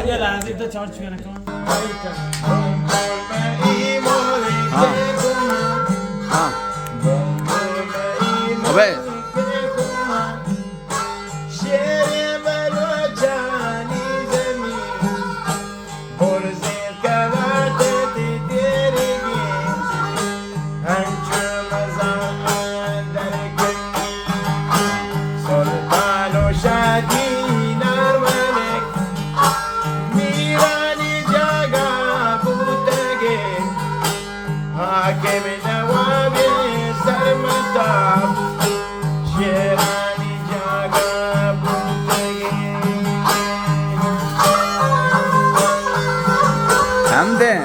یہ لازم تو چارج کن کن۔ ہاں۔ ہاں۔ ابے۔ شیر بلوچانی زمین، برزیں کلات تی تیرگیں، انچو مزار اندر کنی۔ سلطان و شادی نارملک، میرانی جاگہ بوتگے۔ حاکم نواب سرمتاب، شیرانی جاگہ بوتگی۔ ہمدیں۔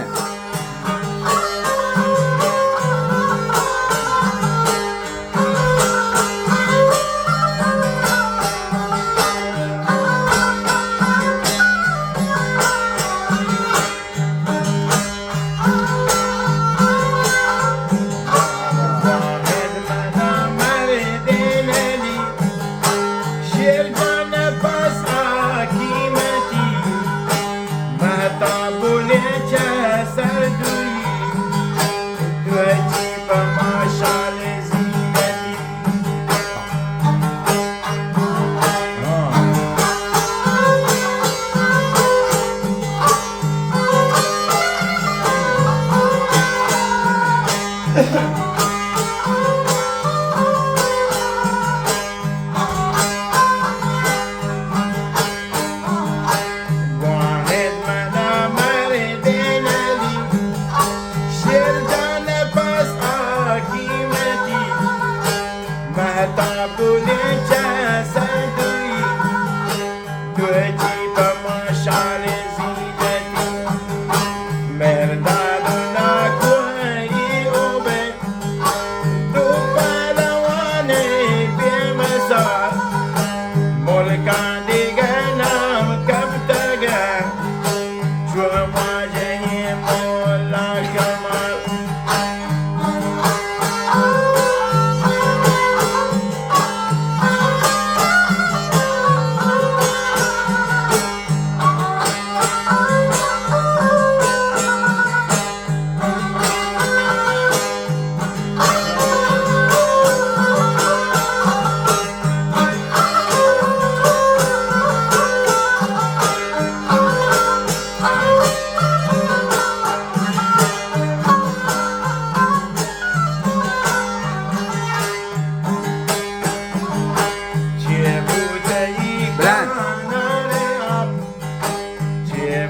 شیر جان پس آ قیمتی، مہتاب بولے چہ سر دوئی، دوچی پہ ماشال زینتی۔ واحد منا مردین علی، شیر جان پس آ قیمتی، مہتاب بولے چہ سر دوئی، دوچی پہ ماشال زینتی۔ مہرداد و ناکوئی اوبے، دو پہلوان بے مثال، ملکاں دگہ نام کپتگ، چو واجہ مولا کمال۔ چے بوتئی بلند۔ کانال آپ، چے